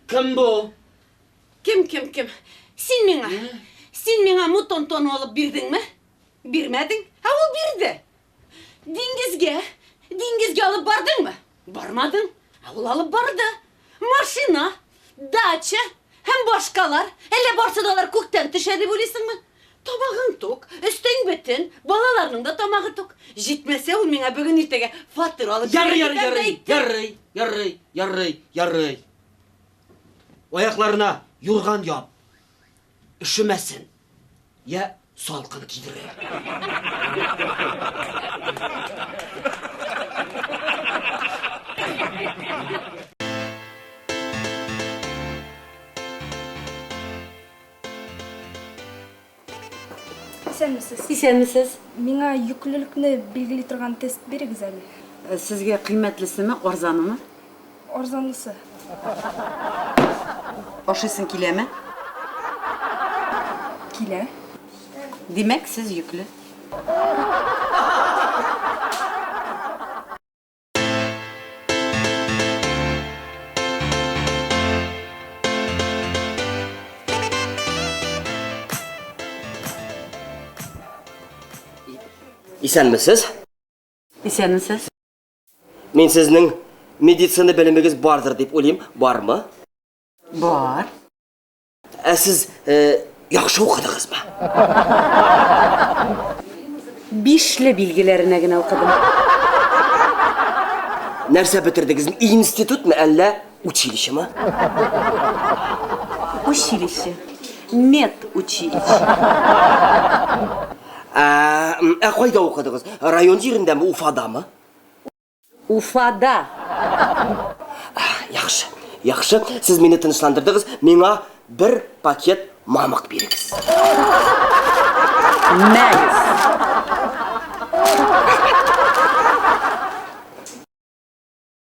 Кем бу? Кем, кем, кем? Син миңа. Син миңа мутон тоны алып бирдеңме? Бирмәдең. Ә ул бирде. Диңгезгә, диңгезгә алып бардыңмы? Бармадың. Ә ул алып барды. Машина, дача һәм башкалар. Әллә барсы да алар күктән төшә дип уйлыйсыңмы? Тамагың тук, өстең бөтен, балаларның да тамагы тук. Җитмәсә, ул миңа бүген иртәгә фатир алып Ярый, бирер ярый, дип ярый, әйтте. ярый, ярый, ярый, ярый. Аякларына юрган яп. Өшемәсен. Я салкын тидерә. Исәнмесез. Исәнмесез. Миңа йөклелекне билгели торган тест бирегез әле. Э, сезгә кыйммәтлесеме, арзанымы? Арзанлысы. Ашыйсың киләме? Килә. Димәк, сез йөкле. Исәнмесез? Исәнмесез. Мин сезнең медицина белемегез бардыр дип уйлыйм. Бармы? Бар. Ә сез э, яхшы укыдыгызмы? Бишле билгеләренә генә укыдым. Нәрсә бетердегез? Институтмы, әллә училищемы? Училище. Медучилище. Ә, ә кайда укыдыгыз? Район җирендәме, Уфадамы? Уфада. Яхшы, яхшы. Сез мине тынычландырдыгыз. Миңа бер пакет мамык бирегез. Мәгез.